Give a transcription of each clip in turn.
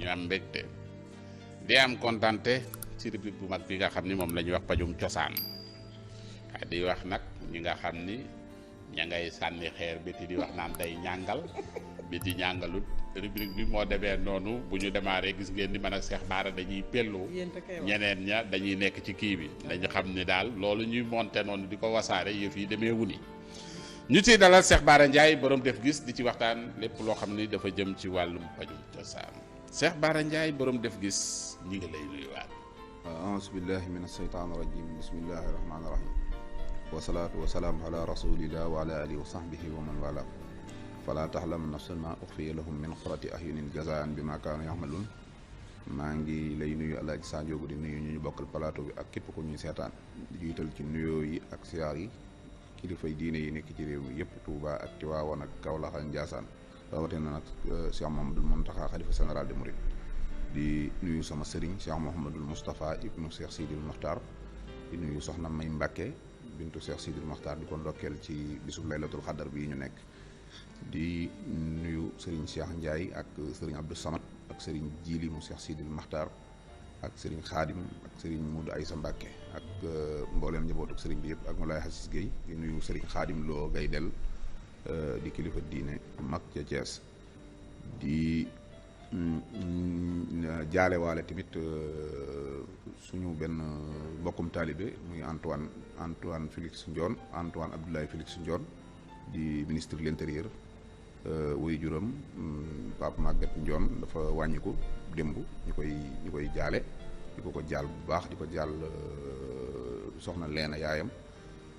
am mbégte di am kontante ci rubrique bu mag bi nga xam ni moom la ñuy wax pajum cosaan di wax nag ñi nga xam ni ña ngay sànni xeer biti di wax naan day ñàngal biti ñàngalut rubrique bi moo demee noonu bu ñu démarré gis ngeen ni man ak Cheikh Bara dañuy pellu ñeneen ña dañuy nekk ci kii bi dañu xam ni daal loolu ñuy monté noonu di ko wasaare yëf yi demee wuni ñu ciy dalal Cheikh Bara Ndiaye borom def gis di ci waxtaan lépp loo xam ni dafa jëm ci wàllum pajum cosaan Cheikh Bara Ndiaye borom def gis ñi ngi lay nuyuwaat. a'uuzu billahi mina shaytaani rajiim bismillahi rahmaani rahiim wasalaatu wasalaamu ala rasulillah wa ala alihi wa sahbihi wa man wala fala taxlam nafsun ma uxfiya lahum min qurrati ahyunin jazaan bi ma kaanu yaxmaluun maa ngi lay nuyu Alaaji Sanjoogu di nuyu ñu bokkal plateau bi ak képp ku ñuy seetaan di jiital ci nuyoo yi ak siyaar yi kilifay diine yi nekk ci réew mi yëpp Touba ak Tiwaawan ak Kawlax ak Njaasaan rawatina nag Cheikh Mouhamadoul Mountakha xalifa général des mourides di nuyu sama sëriñ Cheikh Mouhamadoul Moustapha ibnu Cheikh Sidil Mokhtar di nuyu soxna May Mbàkke bintu Cheikh Sidil Mokhtar di ko ndokkeel ci bisub laylatul xadar bii ñu nekk di nuyu sëriñ Cheikh Ndiaye ak sëriñ Abdou Samad ak sëriñ Jili mu Cheikh Sidil Mokhtar ak sëriñ Xaadim ak sëriñ Moudou Aysa Mbàkke ak mbooleem njabootu sëriñ bi yëpp ak Moulay Hassis Gueye di nuyu sëriñ Xaadim Lo Gaye del di kilifa diine mag ca Thiès di jaale waale tamit suñu benn mbokkum taalibe muy Antoine Félix Ndione Antoine Abdoulaye Félix Ndione di ministre de l'intérieur wuy juróom Pape Maguette Ndione dafa wàññiku démb ñu koy jaale di ko jaal bu baax di ko jaal soxna Leena yaayam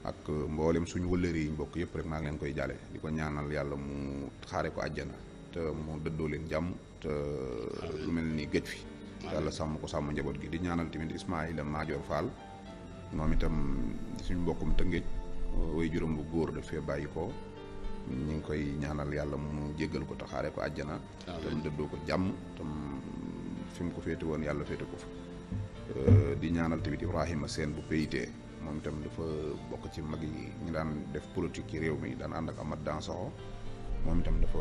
ak mboolem suñu wëllëri yi mbokk yëpp rek maa ngi leen koy jaale di ko ñaanal yàlla mu xaare ko àjjana te mu dëddoo leen jàmm te lu mel ni géej fi yàlla sàmm ko sàmm njaboot gi di ñaanal tamit Ismaïla Madior Fall moom itam suñu mbokkum Tëngéej way juróom bu góor daf fee bàyyi ko ñu ngi koy ñaanal yàlla mu jéggal ko te xaare ko àjjana te mu dëddoo ko jàmm tam fi mu ko féete woon yàlla féete ko fa di ñaanal tamit Ibrahima Sène bu PIT moom itam dafa bokk ci mag yi ñu daan def politique ci réew mi daan ànd ak Amath Dansokho moom itam dafa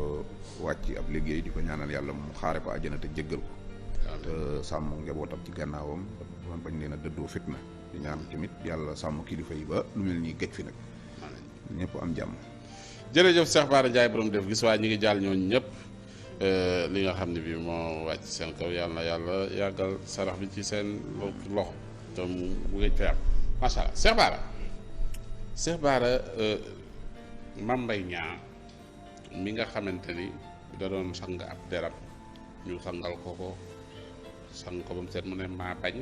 wàcc ab liggéey di ko ñaanal yàlla mu xaare ko àjjana te jéggal ko te sàmm njabootam ci gannaawam bañ leen a dëddoo fitna di ñaan tamit yàlla sàmm kilifa yi ba lu mel nii géej fi nag ñëpp am jàmm. jërëjëf Cheikh Bara Ndiaye borom def gis waaye ñi ngi jàll ñooñu ñëpp li nga xam ne bii moo wàcc seen kaw yàlla na yàlla yàggal sarax bi ci seen loxo te mu ngi fay am macha allah Cheikh Bara Mame Mbaye Niang mi nga xamante ni da doon sang ab deram ñu sangal ko sang ko ba mu seet mu ne maa bañ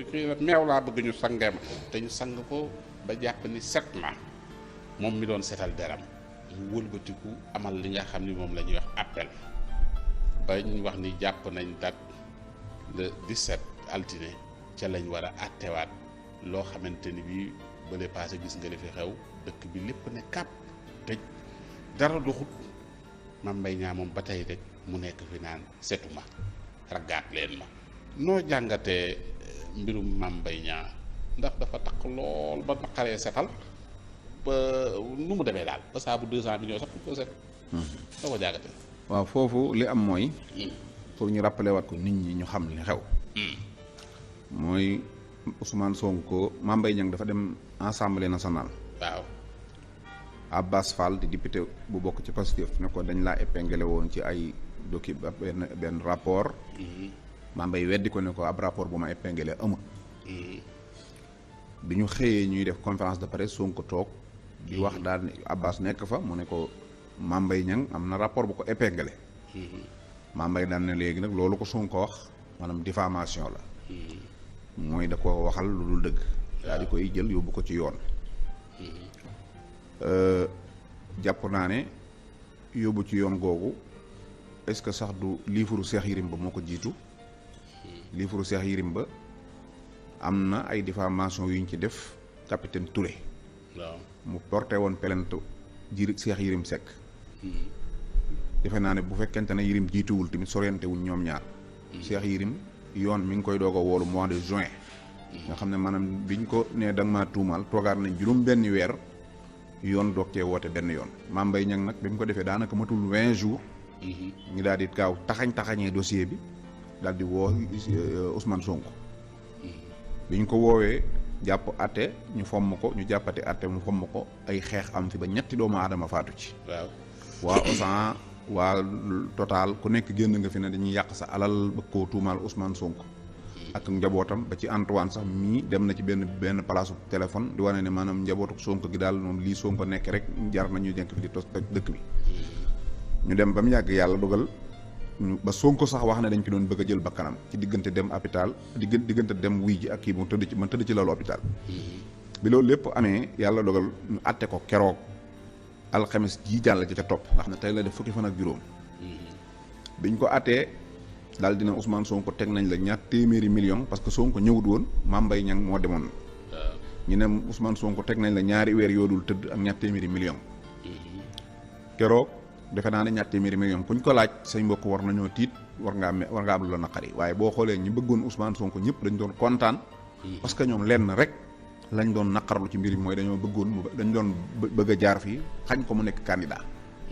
kii la meew laa bëgg ñu sangee ma te ñu sang ko ba jàpp ni set na moom mi doon setal deram mu wëlbatiku amal li nga xam ni moom la ñuy wax appel bañ wax ni jàpp nañ date le 17 altine ca lañ war a attewaat loo xamante ni bii bële passé gis nga li fi xew dëkk bi lépp ne kàpp tëj dara doxut Mame Mbaye Niang moom ba tey rek mu nekk fi naan setuma raggaat leen ma noo jàngatee mbirum Mame Mbaye Niang ndax dafa takk lool ba naqaree setal ba nu mu demee daal ba saabu 200 millions sax ko set noo ko jàngatee. waaw foofu li am mooy pour ñu rappeler waat ko nit ñi ñu xam li xew mooy Ousmane Sonko Mame Mbaye Niang dafa dem Assemblée nationale. waaw Abbas Fall di député bu bokk ci Pastef ne ko dañ laa épinglé woon ci ay benn rapport Mame Mbaye weddi ko ne ko ab rapport bu ma épinglé amul bi ñu xëyee ñuy def conférence de presse Sonko toog di wax daal ne Abbas nekk fa mu ne ko Mame Mbaye Niang am na rapport bu ko épinglé Mame Mbaye daan ne léegi nag loolu ko Sonko wax maanaam diffamation la mooy da ko waxal lu dul dëgg daal di koy jël yóbbu ko ci yoon jàpp naa ne yóbbu ci yoon googu est-ce que sax du liifaru Cheikh Yérim Ba moo ko jiitu liifaru Cheikh Yérim Ba am na ay diffamation yu ñu ci def capitaine Touré waaw mu porté woon plainte Cheikh Yérim Seck defe naa ne bu fekkente ne Yérim jiituwul tamit soriante wuñ ñoom ñaar Cheikh Yérim yoon mi ngi koy doog a woolu mois de juin nga xam ne maanaam biñ ko nee da nga maa tuumaal toogaat nañ juróom benn weer yoon doog cee woote benn yoon Mame Mbaye Niang nag bi mu ko defee daanaka matul 20 jours ñu daal di gaaw taxañee dossier bi daal di woo Ousmane Sonko. bi ñu ko woowee jàpp atte ñu fomm ko ñu jàppate atte mu fomm ko ay xeex am fi ba ñetti doomu aadama faatu ci. waaw waa Auchan waa Total ku nekk génn nga fi ne dañuy yàq sa alal ba koo tuumaal Ousmane Sonko. ak njabootam ba ci Antoine sax mii dem na ci benn palaasu téléphone di wane ne maanaam njabootu Sonko gi daal moom lii Sonko nekk rek jar nañu nekk fi di tos dëkk bi. ñu dem ba mu yàgg yàlla dogal ba Sonko sax wax ne dañ ko doon bëgg a jël bakkanam ci diggante dem hôpital diggante dem wuy ji ak kii mu tëdd ci lalu hôpital. bi loolu lépp amee yàlla dogal ñu àtte ko keroog alxames ji jàll ci ca topp ndax ne tey la def fukki fan ak juróom. biñ ko àttee daal dina Ousmane Sonko teg nañ la ñaar téeméeri million parce que Sonko ñëwut woon Mame Mbaye Niang moo demoon. ñu ne Ousmane Sonko teg nañ la ñaari weer yoodul tëdd ak ñaar téeméeri million. keroog defe naa ne ñaar téeméeri million kuñ ko laaj say mbokk war nañoo tiit war nga am lu la naqari waaye boo xoolee ñi bëggoon Ousmane Sonko ñëpp dañ doon kontaan. parce que ñoom lenn rek lañ doon naqarlu ci mbir mi mooy dañoo dañ doon bëgg a jaar fii xañ ko mu nekk candidat.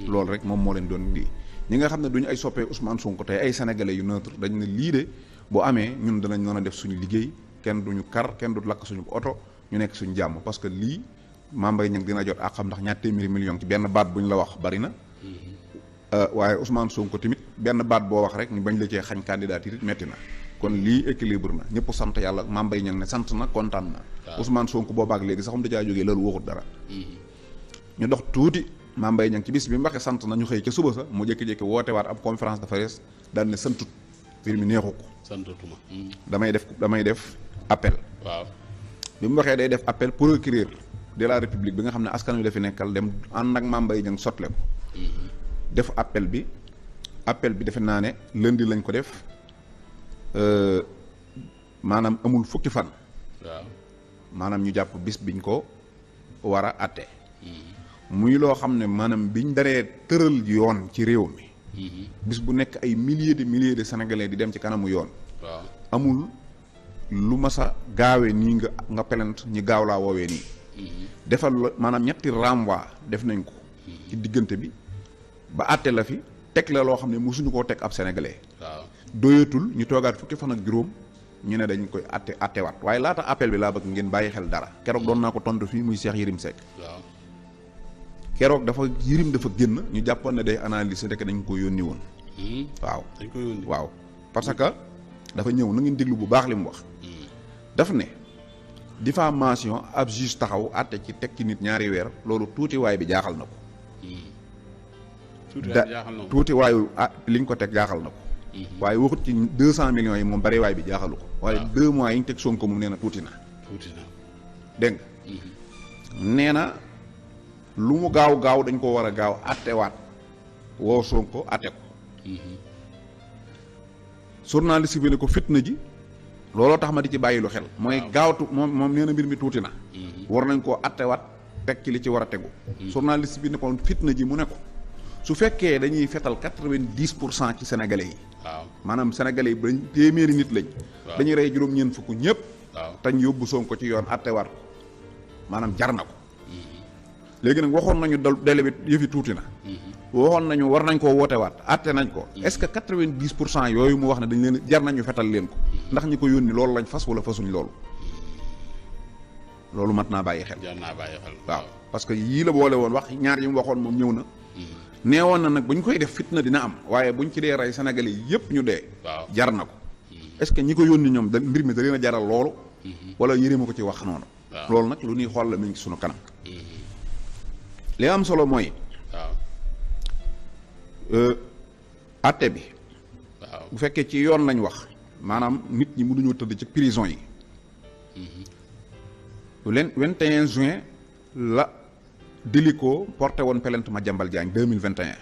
loolu rek moom moo leen doon lii. ñi nga xam ne duñu ay soppee Ousmane Sonko tey ay sénégalais yu neutre dañ ne lii de bu amee ñun danañ mën a def suñu liggéey kenn duñu kar kenn du lakk suñu oto ñu nekk suñu jàmm parce que lii Mame Mbaye Niang dina jot ak xam ndax ñaar téeméeri million ci benn baat buñ la wax bari na. waaye Ousmane Sonko tamit benn baat boo wax rek ñu bañ la cee xañ candidature metti na kon lii équilibre na ñëpp sant yàlla Mame Mbaye Niang ne sant na kontaan na. Ousmane Sonko boobaak léegi sax da caa jógee loolu waxut dara. ñu dox tuuti. Mame Mbaye Niang ci bis bi mu waxee sant na ñu xëy ca suba sa mu jékki-jékki woote waat ab conférence de presse daal ne santut mbir mi neexu ko. santatuma. damay def appel. waaw bi mu waxee day def appel procureur de la république bi nga xam ne askan wi dafi nekkal dem ànd ak Mame Mbaye Niang sotle ko. def appel bi defe naa ne lundi lañ ko def maanaam amul fukki fan. waaw maanaam ñu jàpp bis biñ ko war a atte. muy loo xam ne maanaam biñ daree tëral yoon ci réew mi. bis bu nekk ay milliers de sénégalais di dem ci kanamu yoon. waaw amul lu mas a gaawee nii nga plainte ñi gaaw laa woowee nii. defal la maanaam ñetti renvoi def nañ ko. ci diggante bi ba àtte la fi teg la loo xam ne mosuñu koo teg ab sénégalais. waaw doyatul ñu toogaat fukki fan ak juróom ñu ne dañ koy àttewaat waaye laata appel bi laa bëgg ngeen bàyyi xel dara keroog doon naa ko tontu fii muy Cheikh Yérim Seck. waaw. keroog dafa génn ñu jàppoon ne day analyser rek dañ ko yónni woon. waaw dañ ko yónni waaw parce que dafa ñëw na ngeen déglu bu baax li mu wax. daf ne diffamation ab juge taxaw àtte ci teg ci nit ñaari weer loolu tuuti waay bi jaaxal na ko. tuuti waayu liñ ko teg jaaxal na ko. waaye waxut ci 200 millions yi moom bari waay bi jaaxalu ko. waaye 2 mois yi ñu teg Sonko moom nee na tuuti na. dégg nga nee na. lu mu gaaw dañ ko war a gaaw attewaat woo Sonko atte ko. journaliste bi ne ko fitna ji looloo tax ma di ci bàyyi lu xel. mooy gaawtu moom nee na mbir mi tuuti na. war nañ koo attewaat teg ci li ci war a tegu. journaliste bi ne ko fitna ji mu ne ko su fekkee dañuy fetal 90% ci sénégalais yi. waaw maanaam sénégalais yi bañ téeméeri nit lañ. dañuy rey juróom-ñeent fukk ñëpp. waaw tañ yóbbu Sonko ci yoon attewaat ko maanaam jar na ko. léegi nag waxoon nañu délai bi yëfi tuuti na. waxoon nañu war nañ koo wootewaat àtte nañ ko. est-ce que 90% yooyu mu wax ne dañ leen jar nañu fetal leen ko. ndax ñi ko yónni loolu lañ fas wala fasuñ loolu. loolu mat naa bàyyi xel. jar naa bàyyi xel waaw parce que yii la boole woon wax ñaar yi mu waxoon moom ñëw na. neewoon na nag bu ñu koy def fitna dina am waaye buñ ci dee rey Sénégalais yëpp ñu dee. waaw jar na ko. est-ce que ñi ko yónni ñoom da mbir mi da leen a jaral loolu. wala yëre ma ko ci wax noonu. loolu nag lu ñuy xool la mi ngi sunu kanam. li am solo mooy. waaw. àtte bi. waaw bu fekkee ci yoon lañ wax maanaam nit ñi mënuñoo tëdd ci prison yi. leen 21 juin la Délico porté woon plainte Madiambal Diagne 2021.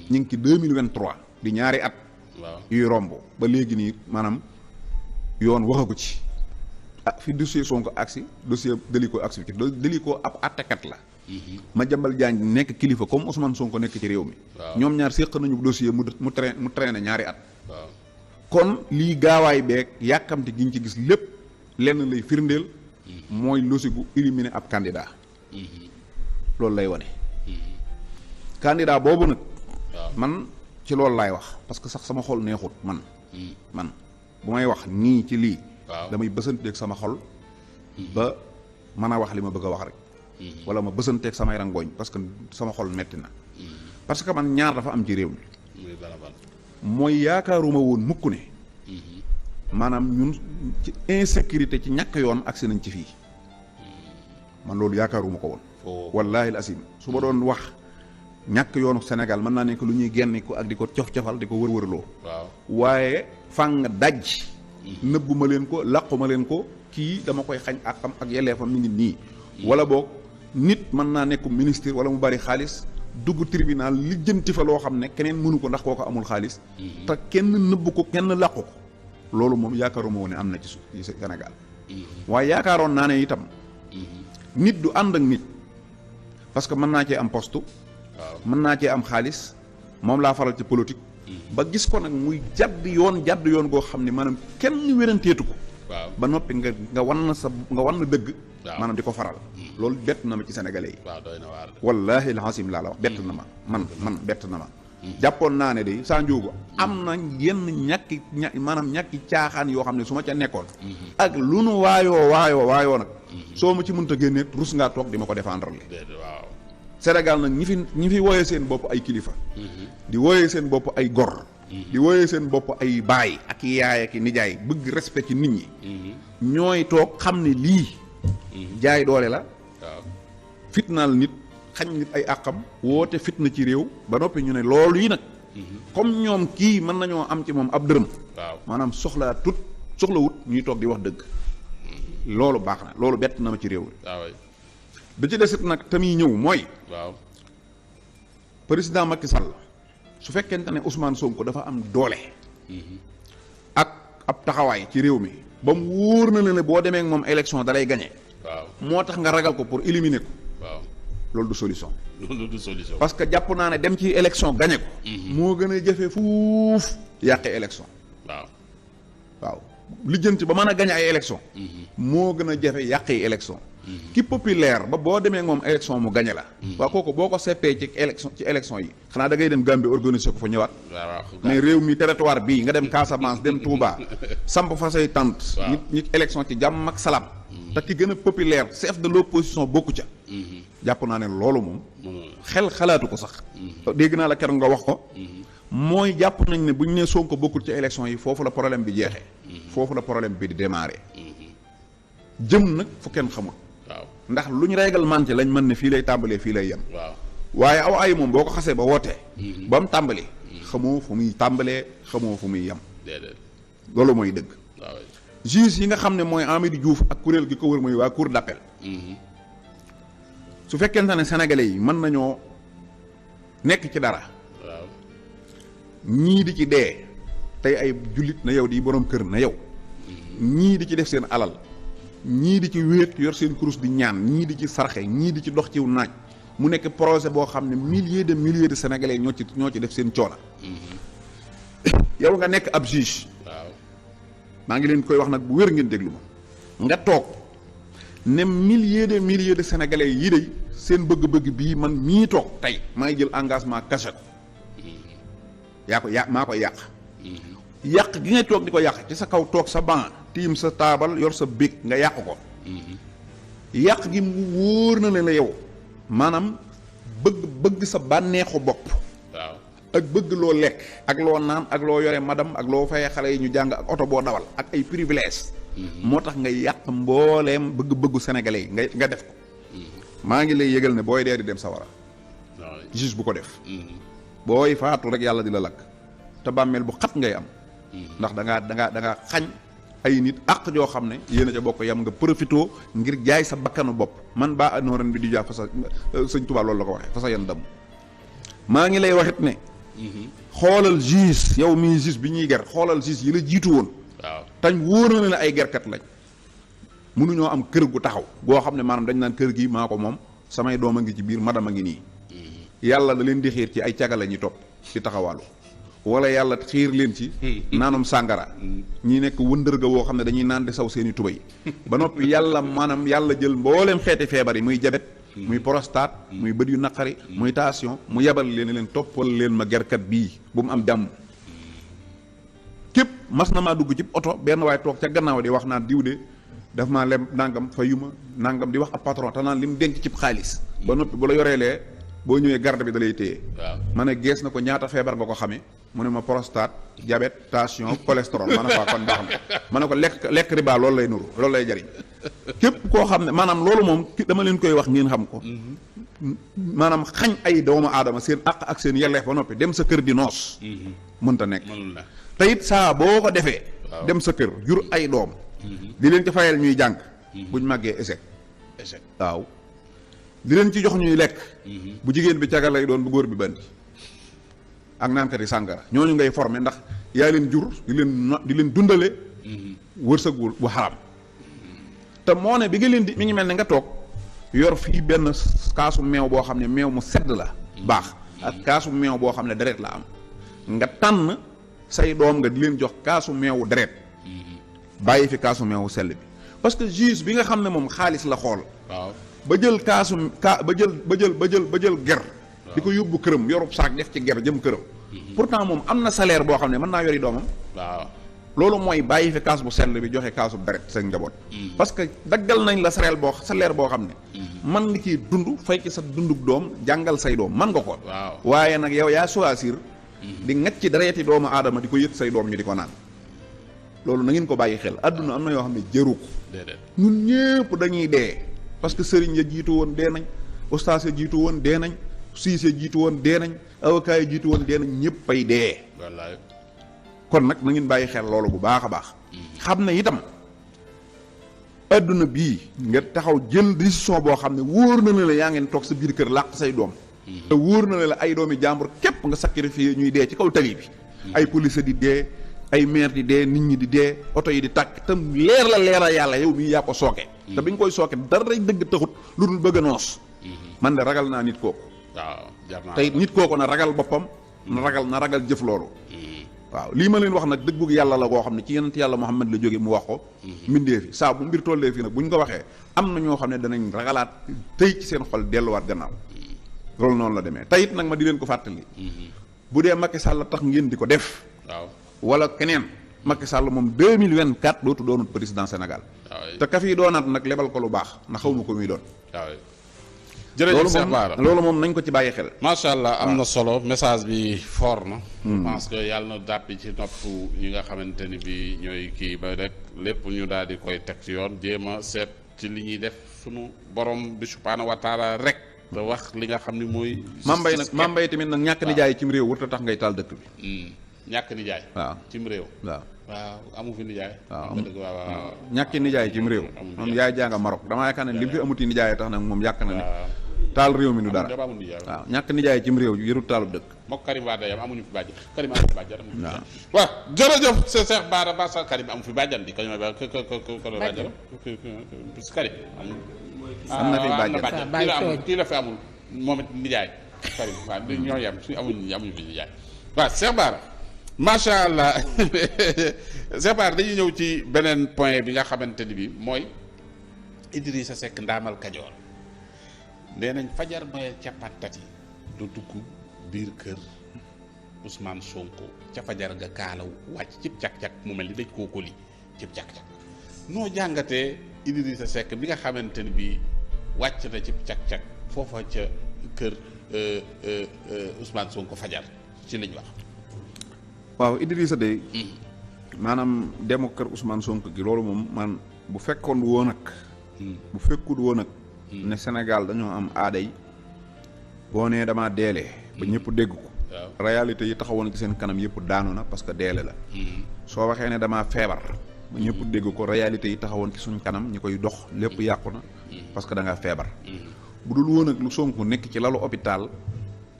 ñu ngi ci 2023 di ñaari at. waaw yuy romb ba léegi nii maanaam yoon waxagu ci. ah fi dossier Sonko agsi dossier Délico agsi ci Délico ab àttekat la. Madiambal Diagne nekk kilifa comme Ousmane Sonko nekk ci réew mi. ñoom ñaar séq nañu dossier mu traîné ñaari at. waaw kon lii gaawaay beeg yàkkamti gi ñu ci gis lépp lenn lay firndeel. mooy logique gu éliminer ab candidat. loolu lay wane. candidat boobu nag. man ci loolu laay wax parce que sax sama xol neexut man bu may wax nii ci lii damay bësanteeg sama xol ba mën a wax li ma bëgg a wax rek wala ma bësanteeg samay rangooñ parce que sama xol metti na parce que man ñaar dafa am ci réew mi mooy yaakaaruma woon mukk ne maanaam ñun ci insécurité ci ñàkk yoon agsi nañ ci fii man loolu yaakaaruma ko woon wallaahi al asim su ma doon wax ñàkk yoonu Sénégal mën naa nekk lu ñuy genni ko ak di ko cof-cofal di ko wër-wërloo waaye fàng daj nëbbuma leen ko làquma leen ko kii dama koy xañ àqam ak yelleefam mi ngi nii wala boog nit mën naa nekk ministre wala mu bari xaalis dugg tribunal lijjanti fa loo xam ne keneen mënu ko ndax kooko amul xaalis te kenn nëbb ko kenn làqu ko loolu moom yaakaaruma woon ne am na ci Sénégal waaye yaakaaroon naa ne itam nit du ànd ak nit parce que mën naa cee am poste mën naa cee am xaalis moom laa faral ci politique ba gis ko nag muy jadd yoon goo xam ne maanaam kenn wéranteetu ko ba noppi nga wan na dëgg maanaam di ko faral loolu bett na ma ci sénégalais yi wallaahi alxasim laa la wax bett na ma man bett na ma jàppoon naa ne de saa njóogu am na yenn ñàkki caaxaan yoo xam ne su ma ca nekkoon ak lu nu waayoo nag soo ma ci mënta génne rus ngaa toog di ma ko défendre li Sénégal nag ñi fi wooyee seen bopp ay kilifa di wooyee seen bopp ay gor di wooyee seen bopp ay baay ak yaay ak nijaay bëgg respect ci nit ñi ñooy toog xam ne lii jaay doole la fitnaal nit xañ nit ay àqam woote fitna ci réew ba noppi ñu ne loolu yi nag comme ñoom kii mën nañoo am ci moom ab dërëm maanaam soxlawut ñuy toog di wax dëgg loolu baax na loolu bett na ma ci réew bi ci desit nag tamit ñëw mooy président Macky Sall su fekkente ne Ousmane Sonko dafa am doole ak ab taxawaay ci réew mi ba mu wóor na ne boo demee ak moom élection dalay gagné moo tax nga ragal ko pour éliminer ko loolu du solution parce que jàpp naa ne dem ci élection gagné ko moo gën a jafe fuuf yàqe élection waaw lijjanti ba mën a gagné ay élection moo gën a jafe yàqe élection ki populaire ba boo demee moom élection mu gagné la waaw kooku boo ko seppee ci élection yi xanaa da ngay dem Gambie organiser ko fa ñëwaat mais réew mi territoire bii nga dem Casamance dem Touba samp fa say tant nit élection ci jàmm ak salaam te ki gën a populaire chef de l'opposition bokku ca jàpp naa ne loolu moom xel xalaatu ko sax dégg naa la keroog nga wax ko mooy jàpp nañ ne bu ñu nee Sonko bokkul ci élection yi foofu la problème bi jeexee foofu la problème bi di démarrer jëm nag fu kenn xamul ndax lu ñu réglementé lañ mën ne fii lay tàmbalee fii lay yem waaye aw ay moom boo ko xasee ba wootee ba mu tàmbali xamoo fu muy tàmbalee xamoo fu muy yem loolu mooy dëgg juge yi nga xam ne mooy Amady Diouf ak kuréel gi ko wër mooy waa cour d'appel su fekkente ne sénégalais yi mën nañoo nekk ci dara ñii di ci dee tey ay jullit na yow di borom kër na yow ñii di ci def seen alal ñii di ci wéet yor seen kurus di ñaan ñii di ci sarxe ñii di ci dox ciw naaj mu nekk projet boo xam ne milliers de sénégalais ñoo ci def seen coono yow nga nekk ab juge maa ngi leen koy wax nag bu wér ngeen déglu ma nga toog ne milliers de sénégalais yi de seen bëgg-bëgg bii man mii toog tey maa ngi jël engagement caché ko maa ko yàq gi ngay toog di ko yàq ci sa kaw toog sa banc tiim sa taabal yor sa bég nga yàq ko yàq gi mu wóor na leen la yow maanaam bëgg sa bànneexu bopp ak bëgg loo lekk ak loo naan ak loo yore madam ak loo fayee xale yi ñu jàng ak oto boo dawal ak ay privilèges moo tax nga yàq mbooleem bëgg-bëggu sénégalais yi nga def ko maa ngi lay yëgal ne booy dee di dem sawara juge bu ko def booy faatu rek yàlla di la lakk te bàmmeel bu xat ngay am ndax da ngaa xañ ay nit àq joo xam ne yéen a ca bokk yam nga profitoo ngir jaay sa bakkanu bopp man baa anooran bi di jaa fa sa sëñ Tuubaa loolu la ko waxee fa sa yan dam maa ngi lay waxit ne xoolal juge yow mii juge bi ñuy ger xoolal juge yi la jiitu woon tañ wóor na ne ay gerkat lañ mënuñoo am kër gu taxaw goo xam ne maanaam dañ naan kër gi maa ko moom samay doom a ngi ci biir madam a ngi nii yàlla da leen di xiir ci ay cagala ñi topp ci taxawaalu wala yàlla xiir leen ci naanum sàngara ñi nekk wëndërga woo xam ne dañuy naan di saw seeni tubay ba noppi yàlla maanaam yàlla jël mbooleem xeeti feebar yi muy jabet muy prostate muy bët yu naqari muy tension mu yebal leen toppal leen ma gerkat bii bu mu am jàmm képp mas na maa dugg ci oto benn waaye toog ca gannaaw di wax naan diw de daf maa lem nangam fayuma nangam di wax ab patron te naan li mu denc cib xaalis ba noppi bu la yoreelee boo ñëwee garde bi da lay téye ma ne gees na ko ñaata feebar nga ko xamee mu ne ma prostate diabète tension cholestérol ma ne ko kon baax na ma ne ko lekk riba loolu lay nuru loolu lay jariñ képp koo xam ne maanaam loolu moom dama leen koy wax ngeen xam ko maanaam xañ ay doomu aadama seen àq ak seen yelleef ba noppi dem sa kër di noos mënta nekk te it saa boo ko defee dem sa kër jur ay doom di leen ci fayal ñuy jàng buñ màggee échec waaw di leen ci jox ñuy lekk bu jigéen bi caga lay doon bu góor bi bandi ak naankati sàngara ñooñu ngay formé ndax yaa leen jur di leen dundale wërsëgul bu xaram te moo ne bi nga leen di mi ngi mel ne nga toog yor fii benn kaasu meew boo xam ne meew mu sedd la baax ak kaasu meew boo xam ne deret la am nga tànn say doom nga di leen jox kaasu meewu deret bàyyi fi kaasu meewu sell bi parce que juge bi nga xam ne moom xaalis la xool ba jël ba jël ger di ko yóbbu këram yorub saak def ci ger jëm këram pourtant moom am na salaire boo xam ne mën naa yori doomam loolu mooy bàyyi fi kaas bu sell bi joxe kaasu deret seen njaboot parce que daggal nañ la salaire boo xam ne man nga ciy dund fay ci sa dunduk doom jàngal say doom man nga ko waaye nag yow yaa choisir di ngacc ci dereeti doomu aadama di ko yët say doom ñu di ko naan loolu na ngeen ko bàyyi xel àdduna am na yoo xam ne jëru ko ñun ñëpp dañuy dee parce que sëriñ ya jiitu woon dee nañ ustaas ya jiitu woon dee nañ siis ya jiitu woon dee nañ avocat ya jiitu woon dee nañ ñëpp ay dee kon nag na ngeen bàyyi xel loolu bu baax a baax xam ne itam adduna bii nga taxaw jël décision boo xam ne wóor na la yaa ngeen toog sa biir kër làq say doom te wóor na la ay doomi jàmbur képp nga sacrifier ñuy dee ci kaw tali bi ay police di dee ay maire di dee nit ñi di dee oto yi di tàkk te leer la leeral yàlla yow mii yaa ko sooke te bi nga koy sooke dara dëgg taxut lu dul bëgg a noos man de ragal naa nit kooku tey nit kooku na ragal boppam na ragal jëf loolu waaw lii ma leen wax nag dëggug yàlla la koo xam ne ci yonent yàlla Muhammad la jóge mu wax ko mbindee fi saa bu mbir tollee fii nag bu ñu ko waxee am na ñoo xam ne danañ ragalaat tey ci seen xol delluwaat gannaaw loolu noonu la demee tey it nag ma di leen ko fàttali bu dee Macky Sall tax ngeen di ko def wala keneen Macky Sall moom 2024 dootu doonut président Sénégal te ka fii doonaat nag lebal ko lu baax na xaw ma ko muy doon jërëjëf Cheikh Bara loolu moom nañ ko ci bàyyi xel macha allah am na solo message bi fort na je pense que yàlla na dàppi ci nopp ñi nga xamante ni bi ñooy kii ba rek lépp ñu daal di koy teg ci yoon jéem a seet ci li ñuy def sunu borom bi subhaanahu wa taala rek te wax li nga xam ni mooy mambay tamit nag ñàkk nijaay cim réew warut a tax ngay taal dëkk bi ñàkk nijaay cim réew waaw amu fi nijaay waaw ñàkki nijaay cim réew moom yaay jànga Maroc damaa yaakaar ne li mu fi amuti nijaay tax nag moom yàq na ne taal réew mi du dara waaw ñàkk nijaay cim réew yërut taalub dëkk mook Karim Wade yam amuñu fi bàjjan Karim amu fi bàjjan waaw jërëjëf Cheikh Bara Bassa Karim amu fi bàjjan di Karim am na fi bàjjan kii la fi amul moom it nijaay Karim waaw ñoo yem suñu amuñu fi nijaay waaw Cheikh Bara macha allah Cheikh Bara dañuy ñëw ci beneen point bi nga xamante ni bi mooy Idrissa Seck ndaamal Kajoor nee nañ fajar mooy cappattati du dugg biir kër Ousmane Sonko ca fajar nga kaalaw wàcc cib cak-cak mu mel ni dañ koo koli cib cak-cak noo jàngatee Idrissa Seck bi nga xamante ni bi wàcc na cib cak-cak foofa ca kër Ousmane Sonko fajar ci lañ wax waaw Idrissa de maanaam demu kër Ousmane Sonko gi loolu moom man bu fekkoon woon ak bu fekkut woon ak ne Sénégal dañoo am aaday boo nee damaa deele ba ñëpp dégg ko réalité yi taxawoon ci seen kanam yëpp daanu na parce que deele la soo waxee ne damaa feebar ba ñëpp dégg ko réalité yi taxawoon ci suñ kanam ñi koy dox lépp yàqu na parce que da ngaa feebar bu dul woon ak lu Sonko nekk ci lalu hôpital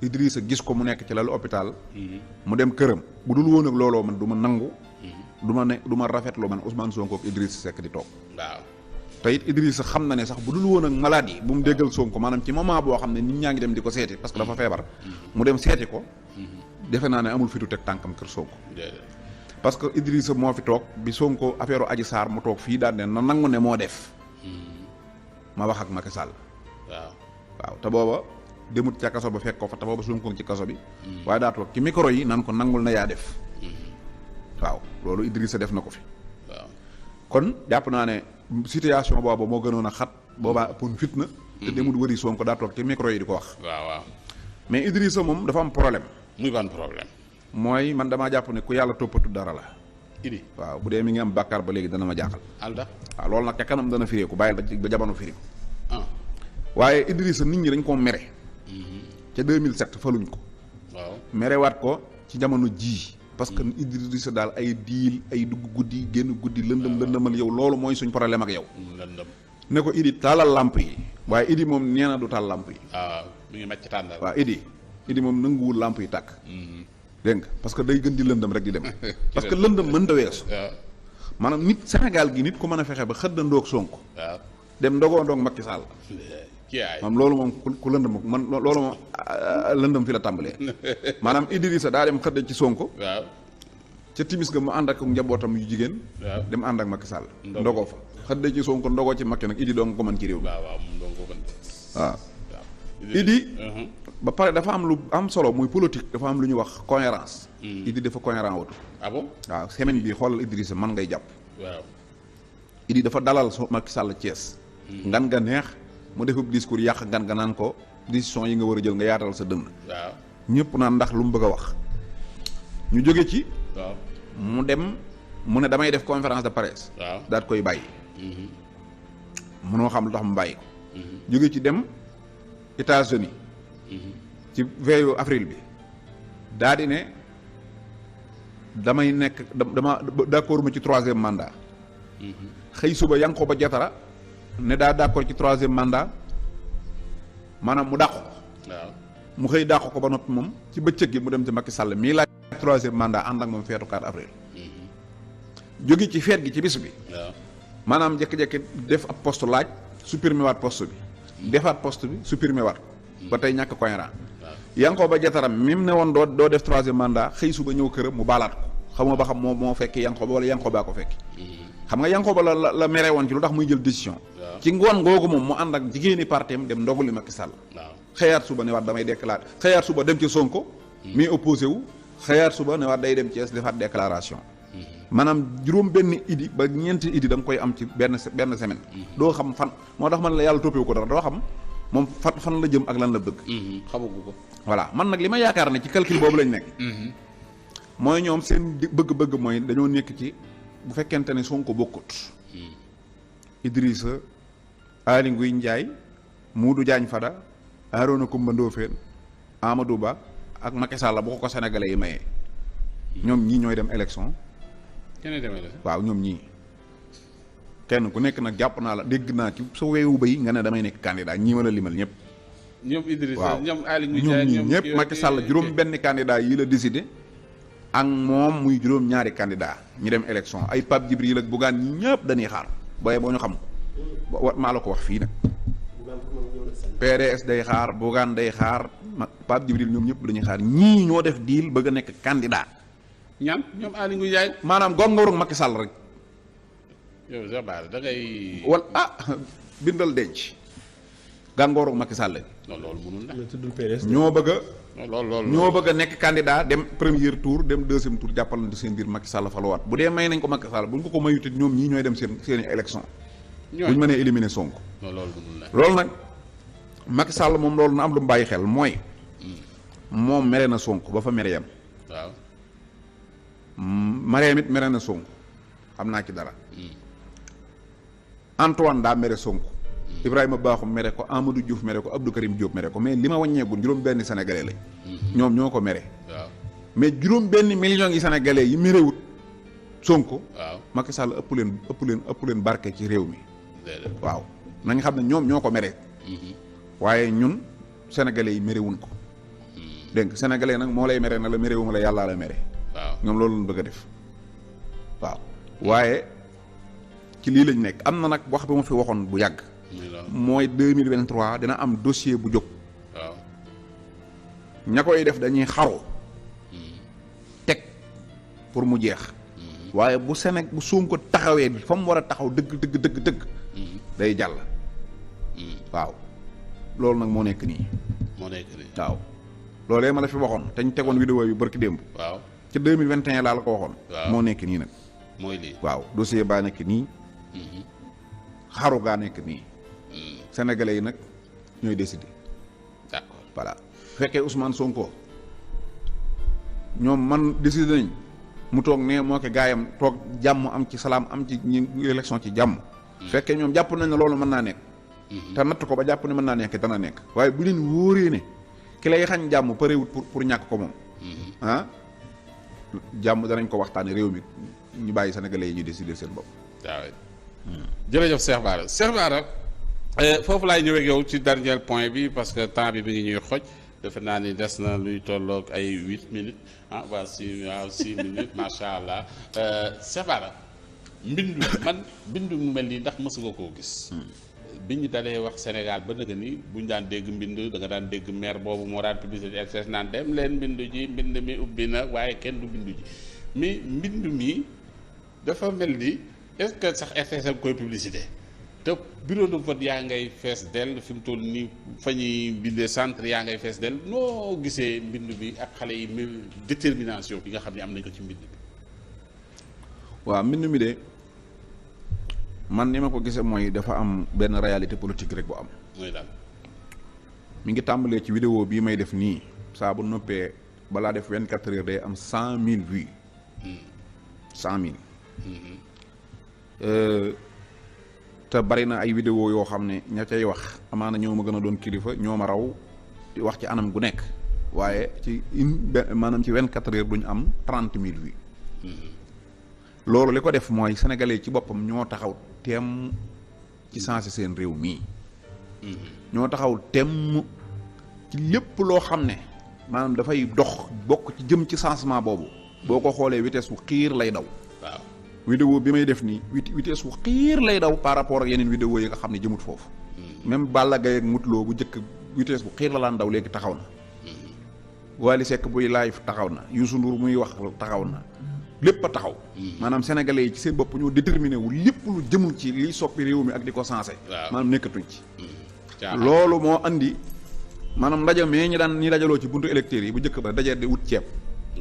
Idrissa gis ko mu nekk ci lalu hôpital mu dem këram bu dul woon ak looloo man du ma nangu du ma rafetlu man Ousmane Sonko ak Idrissa Seck di toog waaw te it Idrissa xam na ne sax bu dul woon ak maladie bu mu déggal Sonko maanaam ci moment boo xam ne nit ñaa ngi dem di ko seeti parce que dafa feebar mu dem seeti ko defe naa ne amul fitu teg tànkam kër Sonko parce que Idrissa moo fi toog bi Sonko affaire Adji Sarr mu toog fii daal ne na nangu ne moo def ma wax ak Macky Sall waaw waaw te booba demut ca kaso ba fekk ko fa te booba Sonko ci kaso bi waaye daa toog ci micro yi nan ko nangul na yaa def waaw loolu Idrissa def na ko fi waaw kon jàpp naa ne situation booba moo gënoon a xat boobaa ëppoon fitna te demut wëri Sonko daa toog ci micro yi di ko wax waaw mais Idrissa moom dafa am problème muy ban problème mooy man damaa jàpp ne ku yàlla toppatu dara la Idi waaw bu dee mi ngi am bàkkaar ba léegi dana ma jaaxal alda waaw loolu nag ca kanam dana fireeku bàyyil ba jamono firi ah waaye Idrissa nit ñi dañ koo mere ca 2007 faluñ ko waaw merewaat ko ci jamono jii parce que Idrissa daal ay diil ay dugg guddi génn guddi lëndëmal yow loolu mooy suñ problème ak yow lëndëm ne ko Idi taalal làmp yi waaye Idi moom nee na du taal làmp yi waaw mi ngi màcc tàndal waaw Idi moom nanguwul làmp yi tàkk dégg nga parce que day gën di lëndëm rek di dem parce que lëndëm mënta weesu maanaam nit Sénégal gi nit ku mën a fexe ba xëddandoog Sonko waaw dem ndogoo ndoog Macky Sall maanaam loolu moom ku lëndëm man loolu moom lëndëm fi la tàmbalee maanaam Idrissa daa dem xëdd ci Sonko waaw ca timis ga mu ànd ak njabootam yu jigéen dem ànd ak Macky Sall ndogoo fa xëdd ci Sonko ndogoo ci Macky nag Idi doo nga ko mën ci réew mi waaw Idi ba pare dafa am lu am solo muy politique dafa am lu ñuy wax cohérence Idi dafa cohérent watu ah bon waaw semaine bi xoolal Idrissa man ngay jàpp waaw Idi dafa dalal Macky Sall Thiès ngan nga neex mu defub discours yàq ngan nga naan ko décision yi nga war a jël nga yaatal sa dënn waaw ñëpp naan ndax lu mu bëgg a wax ñu jóge ci waaw mu dem mu ne damay def conférence de presse waaw daat koy bàyyi mënoo xam lu tax mu bàyyi ko jóge ci dem États-Unis ci veillu avril bi daa di ne damay nekk dama d'accord ma ci 3e mandat xëy suba Yankhoba Diattara ne daa d'accord ci 3e mandat maanaam mu dàqu ko waaw mu xëy dàqu ko ba noppi moom ci bëccëg gi mu dem ci Macky Sall mii laaj 3e mandat ànd ak moom feetu 4 avril jóge ci feet gi ci bis bi waaw maanaam jékki-jékki def ab poste laaj supprimer waat poste bi defaat poste bi supprimer waat ba tey ñàkk cohérent Yankhoba Diattara même ne woon doo def 3e mandat xëy suba ñëw këram mu baalaat ko xamoo ba xam moo fekki Yankhoba wala Yankhoba ko fekki xam nga Yankhoba la mere woon ci lu tax muy jël décision ci ngoon googu moom mu ànd ak jigéeni partem dem ndogali Macky Sall xëyaat suba ne waat damay déclarer xëyaat suba dem ci Sonko mi opposé wu xëyaat suba ne waat day dem Thiès defaat déclaration maanaam juróom benn idi ba ñeenti idi da nga koy am ci benn semaine doo xam fan moo tax man la yàlla toppewu ko dara doo xam moom fan la jëm ak lan la bëgg xamagu ko voilà man nag li ma yaakaar ne ci calcul boobu lañ nekk mooy ñoom seen bëgg-bëgg mooy dañoo nekk ci bu fekkente ne Sonko bokkut Idrissa Aly Ngouille Ndiaye Modou Diagne Fada Arona Coumba Ndoffène Amadou Ba ak Macky Sall bu ko sénégalais yi mayee ñoom ñii ñooy dem élection waaw ñoom ñii kenn ku nekk nag jàpp naa la dégg naa ci sa weewu bay nga ne damay nekk candidat ñii ma la limal ñëpp ñoom Idrissa waaw ñoom Aly Ngouille ñoom Ndiaye ñii ñëpp Macky Sall juróom benn candidat yi la décidé ak moom muy juróom ñaari candidat ñi dem élection ay Pape Djibril ak Bougane ñi ñëpp dañuy xaar booye boo ñu xam ko maa la ko wax fii nag PDS day xaar Bougane day xaar Pape Djibril ñoom ñëpp dañuy xaar ñii ñoo def deal bëgg a nekk candidat ñaan ñoom Aly Ngouille Ndiaye maanaam gongooru Macky Sall rek yow Cheikh Bara da ngay wala bindal denc gàngooru Macky Sall non loolu mënul na tuddul PDS ñoo bëgg a loolu ñoo bëgg a nekk candidat dem premier tour dem deuxième tour jàppalante seen biir Macky Sall faluwaat bu dee may nañ ko Macky Sall bu ñu ko mayut it ñoom ñii ñooy dem seen élection bu ñu mënee éliminer Sonko non loolu mënul na loolu nag Macky Sall moom loolu na am lu mu bàyyi xel mooy moom mere na Sonko ba fa mere yam waaw Mariam it mere na Sonko xam naa ci dara Antoine daa mere Sonko Ibrahima Bakhoum mere ko Amadou Diouf mere ko Abdou Karim Diop mere ko mais li ma wàññeegul juróom benn sénégalais lañ ñoom ñoo ko mere waaw mais juróom benn millions yi sénégalais yi merewut Sonko waaw Macky Sall ëpp leen barke ci réew mi déedéet waaw nañ xam ne ñoom ñoo ko mere waaye ñun sénégalais yi merewuñ ko dégg nga sénégalais nag moo lay mere na la merewuma la yàllaa la mere waaw ñoom loolu lañ bëgg a def waaw waaye ci lii lañ nekk am na nag wax bi ma fi waxoon bu yàgg mooy 2023 dina am dossier bu jóg waaw ña koy def dañuy xaru teg pour mu jeex waaye bu Sénégal bu Sonko taxawee fa mu war a taxaw dëgg day jàll waaw loolu nag moo nekk nii. moo nekk nii waaw loolee ma la fi waxoon te ñu tegoon vidéo yu barki démb. waaw ci 2021 laa la ko waxoon. waaw moo nekk nii nag. mooy lii waaw dossier baa nekk nii. xaru gaa nekk nii. sénégalais yi nag ñooy décider. d'accord voilà bu fekkee Ousmane Sonko ñoom man décider nañ mu toog ne moo ko gaayam toog jàmm am ci salaam am ci ñi élection ci jàmm. fekkee ñoom jàpp nañ ne loolu mën naa nekk. te natt ko ba jàpp ne mën naa nekk dana nekk waaye bu leen wóoree ne ki lay xañ jàmm parewut pour ñàkk ko moom. jàmm danañ ko waxtaane réew mi ñu bàyyi sénégalais yi ñu décider seen bopp. waaw jërëjëf Cheikh Bara foofu laay ñëwee ak yow ci dernier point bi parce que temps bi ngi ñuy xoj defe naa ni des na luy tolloog ay 8 minutes waa 6 minutes macha allah Cheikh Bara mbindu mu mel nii ndax mësu nga koo gis. bi ñu dalee wax Sénégal ba nëgë ni bu ñu daan dégg mbind da nga daan dégg maire boobu moo daan publicité excès naan dem leen mbindu ji mbind mi ubbi na waaye kenn du bindu ji mais mbind mi dafa mel ni est-ce que sax RTS koy publicité te bureau de vote yaa ngay fees dell fi mu toll nii fa ñuy bindee centre yaa ngay fees dell noo gisee mbind bi ak xale yi détermination bi nga xam ne am nañ ko ci mbind bi. waaw mbind mi de. man ni ma ko gisee mooy dafa am benn réalité politique rek bu am. mooy daal. mi ngi tàmbalee ci vidéo bii may def nii saa bu noppee balaa def 24 heures day am 100 000 vues. 100 000. te bari na ay vidéo yoo xam ne ña cay wax amaana ñoo ma gën a doon kilifa ñoo ma raw di wax ci anam gu nekk waaye ci maanaam ci 24 heures duñu am 30 000 vues. loolu li ko def mooy sénégalais ci boppam ñoo taxaw temm ci sensé seen réew mii. ñoo taxaw temm ci lépp loo xam ne maanaam dafay dox bokk ci jëm ci changement boobu boo ko xoolee vitesse bu xiir lay daw. waaw vidéo bi may def nii vitesse bu xiir lay daw par rapport ak yeneen vidéo yi nga xam ne jëmut foofu. même Balla Gaye ak Modou Lo bu njëkk vitesse bu xiir la laan daw léegi taxaw na. Wally Seck buy live taxaw na Youssou Ndour muy wax taxaw na. lépp a taxaw. maanaam sénégalais yi ci seen bopp ñoo déterminé wu lépp lu jëmul ci liy soppi réew mi ak di ko sensé. maanaam nekkatuñ ci. loolu moo andi maanaam ndaje mais ñi dajaloo ci buntu électeurs yi bu njëkk ba daje di wut ceeb.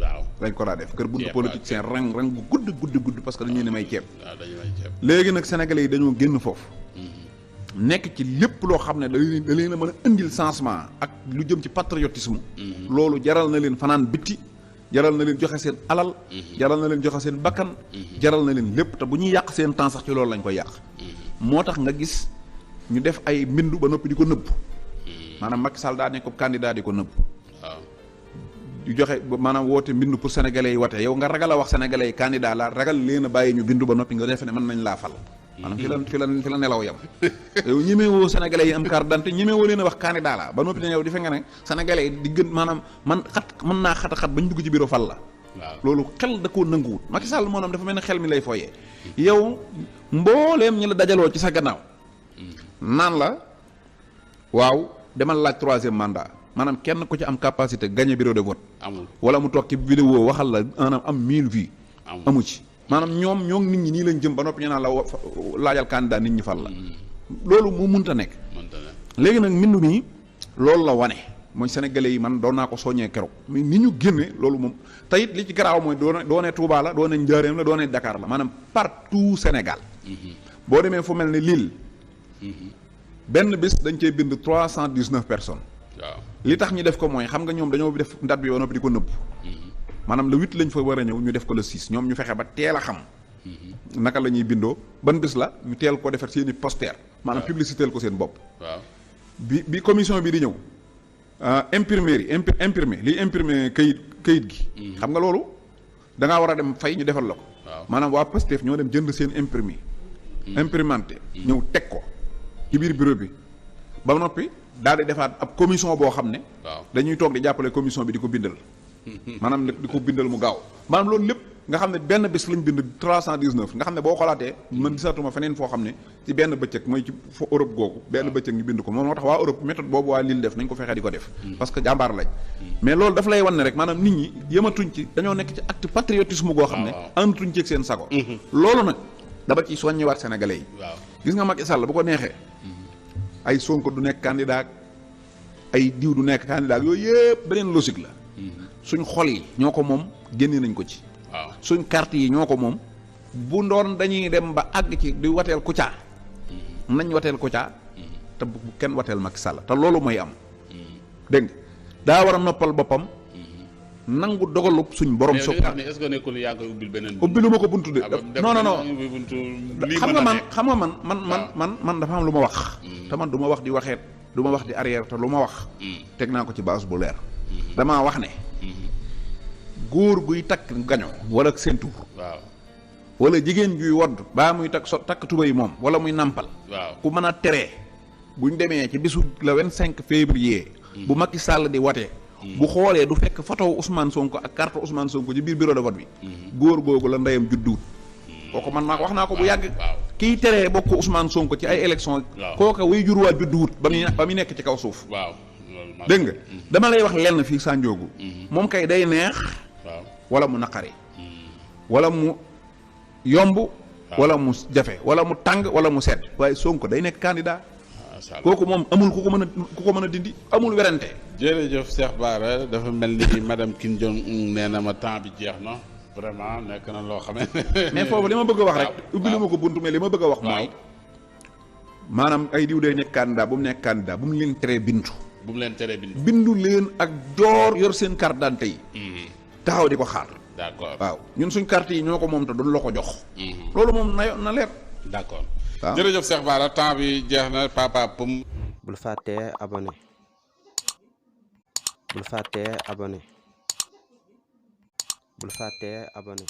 waaw lañ ko daa def kër buntu politique seen rang bu gudd parce que dañu ne may ceeb. waaw dañu may ceeb. léegi nag sénégalais yi dañoo génn foofu. nekk ci lépp loo xam ne da leen a mën a indil changement ak lu jëm ci patriotisme. loolu jaral na leen fanaan bitti. jaral na leen joxe seen alal. jaral na leen joxe seen bakkan. jaral na leen lépp te bu ñuy yàq seen temps sax ci loolu lañ koy yàq. moo tax nga gis ñu def ay mbindu ba noppi di ko nëbb. maanaam Macky Sall daa nekk candidat di ko nëbb. waaw di joxe maanaam woote mbindu pour sénégalais yi wate yow nga ragal a wax sénégalais yi candidat la ragal leen a bàyyi ñu bindu ba noppi nga defe ne mën nañ laa fal. maanaam fi la nelaw yam yow ñemewoo sénégalais yi am carte d'identité ñemewoo leen a wax candidat la ba noppi ne yow di fe nga ne sénégalais yi di gën maanaam mën naa xat bañ dugg ci bureau fal la. waaw loolu xel da koo nanguwut Macky Sall maanaam dafa mel ne xel mi lay fooyee. yow mbooleem ñi la dajaloo ci sa gannaaw. naan la waaw demal laaj 3e mandat maanaam kenn ku ci am capacité gagner bureau de vote. amul wala mu toog ci vidéo waxal la maanaam am 1000 vues. amu ci. maanaam ñoo nit ñi nii lañ jëm ba noppi ñu naan la laajal candidat nit ñi fal la. loolu moo mënta nekk. léegi nag mbindu mi loolu la wane mooy sénégalais yi man doon naa ko soññee keroog mais ni ñu génne loolu moom teyit li ci garaaw mooy doone Touba la doone Njaaréem la doone Dakar la maanaam partout Sénégal. boo demee fu mel ne Lille. benn bés dañ cee bind 319 personnes. waaw li tax ñu def ko mooy xam nga ñoom dañoo def ndat bi ba noppi di ko nëbb. maanaam le 8 lañ fa war a ñëw ñu def ko le 6 ñoom ñu fexe ba teel a xam. naka la ñuy bindoo ban bés la ñu teel ko defar seen i poster. maanaam publicité ko seen bopp. waaw bi commission bi di ñëw. imprimerie imprimé liy imprimé kayit gi. xam nga loolu da ngaa war a dem fay ñu defal la ko. maanaam waa Pastef ñoo dem jënd seen imprimé. imprimante ñëw teg ko ci biir bureau bi ba noppi daal di defaat ab commission boo xam ne. dañuy toog di jàppale commission bi di ko bindal. maanaam di ko bindal mu gaaw maanaam loolu lépp nga xam ne benn bés lañ bind 319 nga xam ne boo xolaatee man gisatuma feneen foo xam ne ci benn bëccëg mooy ci fo Europe googu benn bëccëg ñu bind ko moom moo tax waa Europe méthode boobu waa Lille def nañ ko fexee di ko def parce que jàmbaar lañ mais loolu daf lay wan ne rek maanaam nit ñi yëmatuñ ci dañoo nekk ci acte patriotisme goo xam ne àndatuñ ci ak seen sago loolu nag dama ci soññiwaat sénégalais yi gis nga Macky Sall bu ko neexee ay Sonko du nekk candidat ay diw du nekk candidat yooyu yëpp beneen logique la. suñ xol yi ñoo ko moom génne nañ ko ci. waaw suñ carte yi ñoo ko moom bu ndoon dañuy dem ba àgg ci di wateel Kouthia nañ wateel Kouthia te bu kenn wateel Macky Sall te loolu mooy am. dégg nga daa war a noppal boppam. nangu dogalu suñ borom. mais est-ce que nekkul yaa koy ubbil beneen. ubbilu ma ko buntu de. non xam nga man dafa am lu ma wax. te man du ma wax di waxeet du ma wax di arrière te lu ma wax. teg naa ko ci base bu leer. damaa wax ne. góor guy takk gaño wala séntu. waaw wala jigéen juy wodd baa muy takk tuba yi moom wala muy nàmpal. waaw ku mën a teree buñ demee ci bisu le 25 février. bu Macky Sall di watee. bu xoolee du fekk photo Ousmane Sonko ak carte Ousmane Sonko ci biir bureau de vote bi. góor googu la ndeyam judduwut. kooku man maa wax naa ko bu yàgg. kiy teree bokk Ousmane Sonko ci ay élection kooka way jur waa judduwut ba muy nekk ci kaw suuf. waaw dégg nga dama lay wax lenn fii Sanjoogu. moom kay day neex. wala mu naqari. wala mu yomb. wala mu jafe wala mu tàng wala mu sedd. waaye Sonko day nekk candidat. kooku moom amul ku ko mën a dindi amul werante. jërëjëf Cheikh Bara dafa mel ni madame Kim Jong Un nee na ma temps bi jeex na vraiment nekk na loo xam ne. mais foofu li ma bëgg a wax rek. ubbi lu ma ko buntu mais li ma bëgg a wax. mooy maanaam ay diw day nekk candidat bu mu nekk candidat bu mu leen teree bindu. bu mu leen teree bindu. bindu leen ak joor yor seen carte d'identité yi. taxaw di ko xaar. d'accord waaw ñun suñ carte yi ñoo ko moom te duñ la ko jox. loolu moom na leer. d'accord. waaw jërëjëf Cheikh Bara temps bi jeex na papa Poum. bul fàttee abonné bul fàttee abonné bul fàttee abonné